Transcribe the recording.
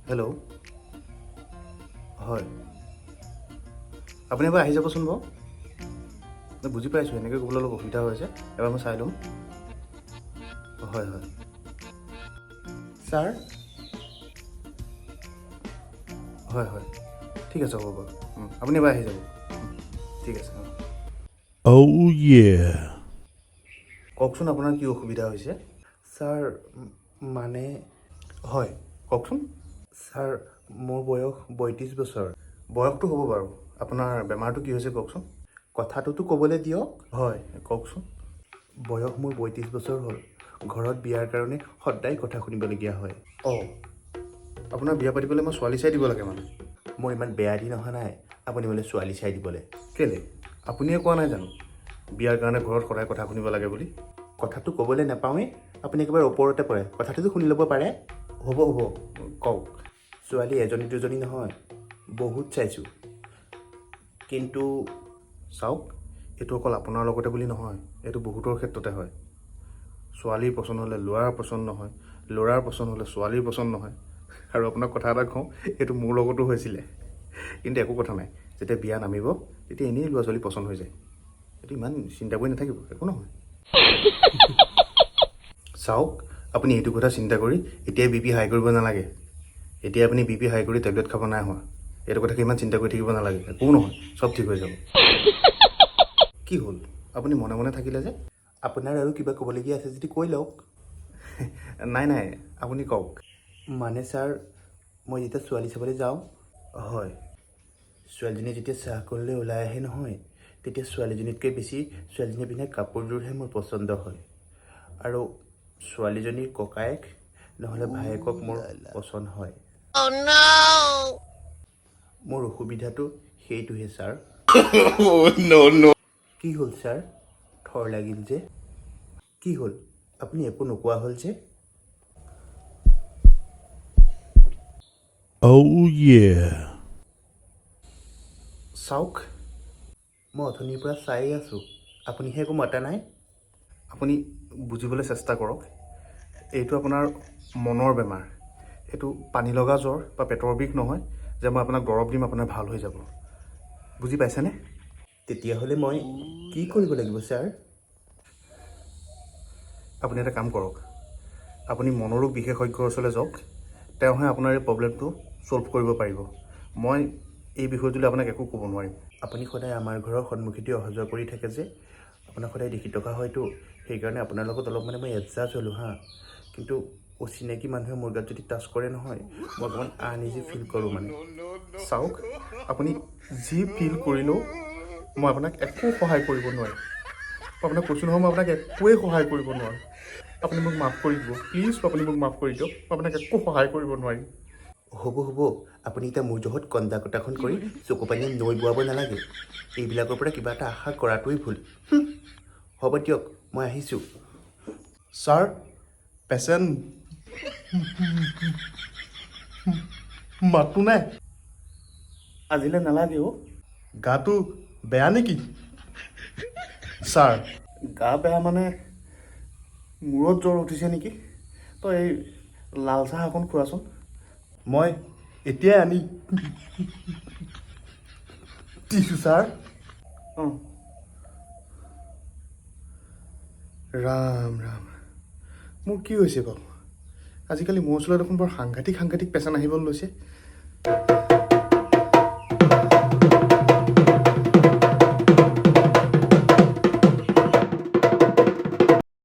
Hello', হয়, আপুনি এবাৰ আহি যাবচোন বাৰু। বুজি পাইছোঁ, এনেকৈ ক'বলৈ অলপ অসুবিধা হৈছে। এবাৰ মই চাই ল'ম। হয় হয় ছাৰ, হয় হয়, ঠিক আছে, হ'ব বাৰু। আপুনি এবাৰ আহি যাব। ঠিক আছে, অঁ। Oh yeah. কওকচোন, আপোনাৰ কি অসুবিধা হৈছে? ছাৰ, মানে হয়, কওকচোন। ছাৰ, মোৰ বয়স 32 বছৰ। বয়সটো হ'ব বাৰু, আপোনাৰ বেমাৰটো কি হৈছে কওকচোন। কথাটোতো ক'বলৈ দিয়ক। হয়, কওকচোন। বয়স মোৰ 32 বছৰ হ'ল। ঘৰত বিয়াৰ কাৰণে সদায় কথা শুনিবলগীয়া হয়। অঁ, আপোনাৰ বিয়া পাতিবলৈ মই ছোৱালী চাই দিব লাগে মানে? মোৰ ইমান বেয়া দিন অহা নাই আপুনি মোলৈ ছোৱালী চাই দিবলৈ। কেলৈ, আপুনিয়ে কোৱা নাই জানো বিয়াৰ কাৰণে ঘৰত সদায় কথা শুনিব লাগে বুলি? কথাটো ক'বলৈ নাপাওঁৱেই, আপুনি একেবাৰে ওপৰতে পৰে। কথাটোতো শুনি ল'ব পাৰে। হ'ব হ'ব, কওক। ছোৱালী এজনী দুজনী নহয়, বহুত চাইছোঁ, কিন্তু চাওক, এইটো অকল আপোনাৰ লগতে বুলি নহয়, এইটো বহুতৰ ক্ষেত্ৰতে হয়। ছোৱালীৰ পচন্দ হ'লে ল'ৰাৰ পচন্দ নহয়, ল'ৰাৰ পচন্দ হ'লে ছোৱালীৰ পচন্দ নহয়। আৰু আপোনাক কথা এটা কওঁ, এইটো মোৰ লগতো হৈছিলে। কিন্তু একো কথা নাই, যেতিয়া বিয়া নামিব তেতিয়া এনেই ল'ৰা ছোৱালী পচন্দ হৈ যায়। এইটো ইমান চিন্তা কৰি নাথাকিব, একো নহয়। চাওক, আপুনি এইটো কথা চিন্তা কৰি এতিয়াই বি পি হাই কৰিব নালাগে। এতিয়া আপুনি বি পি হাই কৰি টেবলেট খাব নাই হোৱা। এইটো কথাকে ইমান চিন্তা কৰি থাকিব নালাগে, একো নহয়, চব ঠিক হৈ যাব। কি হ'ল, আপুনি মনে মনে থাকিলে যে? আপোনাৰ আৰু কিবা ক'বলগীয়া আছে যদি কৈ লওক। নাই নাই, আপুনি কওক। মানে ছাৰ, মই যেতিয়া ছোৱালী চাবলৈ যাওঁ, হয়, ছোৱালীজনীয়ে যেতিয়া চাহকণলৈ ওলাই আহে নহয়, তেতিয়া ছোৱালীজনীতকৈ বেছি ছোৱালীজনীয়ে পিন্ধা কাপোৰযোৰহে মোৰ পচন্দ হয়। আৰু ছোৱালীজনীৰ ককায়েক নহ'লে ভায়েকক মোৰ পচন্দ হয়। মোৰ অসুবিধাটো সেইটোহে ছাৰ। কি হ'ল ছাৰ, থৰ লাগিল যে? কি হ'ল, আপুনি একো নোকোৱা হ'ল যে? Oh yeah. চাওক, মই অথনিৰ পৰা চায়েই আছোঁ, আপুনিহে একো মতা নাই। আপুনি বুজিবলৈ চেষ্টা কৰক, এইটো আপোনাৰ মনৰ বেমাৰ। এইটো পানী লগা জ্বৰ বা পেটৰ বিষ নহয় যে মই আপোনাক দৰৱ দিম, আপোনাৰ ভাল হৈ যাব। বুজি পাইছেনে? তেতিয়াহ'লে মই কি কৰিব লাগিব ছাৰ? আপুনি এটা কাম কৰক, আপুনি মনোৰোগ বিশেষজ্ঞৰ ওচৰলৈ যাওক। তেওঁহে আপোনাৰ এই প্ৰব্লেমটো ছল্ভ কৰিব পাৰিব। মই এই বিষয়টোলৈ আপোনাক একো ক'ব নোৱাৰিম। আপুনি সদায় আমাৰ ঘৰৰ সন্মুখেদি অহা যোৱা কৰি থাকে যে, আপোনাক সদায় দেখি থকা হয়তো, সেইকাৰণে আপোনাৰ লগত অলপ মানে মই এডজাষ্ট হ'লোঁ হা। কিন্তু অচিনাকি মানুহে মোৰ গাত যদি টাচ কৰে নহয়, মই অকণমান আনইজি ফিল কৰোঁ মানে। চাওক, আপুনি যি ফিল কৰিলেও মই আপোনাক একো সহায় কৰিব নোৱাৰিম। মই আপোনাক কৈছোঁ নহয়, মই আপোনাক একোৱেই সহায় কৰিব নোৱাৰোঁ। আপুনি মোক মাফ কৰি দিব প্লিজ, আপুনি মোক মাফ কৰি দিয়ক, মই আপোনাক একো সহায় কৰিব নোৱাৰিম। হ'ব হ'ব, আপুনি এতিয়া মোৰ জহত কন্দা কটাখন কৰি চকু পানীয়ে নৈ বোৱাব নালাগে। এইবিলাকৰ পৰা কিবা এটা আশা কৰাটোৱেই ভুল। হ'ব দিয়ক, মই আহিছোঁ। ছাৰ, পেচেণ্ট মাতো নাই। আজিলৈ নালাগে অ'। গাটো বেয়া নেকি ছাৰ? গা বেয়া মানে মূৰত জ্বৰ উঠিছে নেকি? তই এই লাল চাহ অকণ খোৱাচোন, মই এতিয়াই আনি দিছোঁ ছাৰ। অঁ, ৰাম ৰাম, মোৰ কি হৈছে বাৰু? আজিকালি মোৰ ওচৰলৈ দেখোন বৰ সাংঘাতিক সাংঘাতিক পেচেণ্ট আহিবলৈ লৈছে।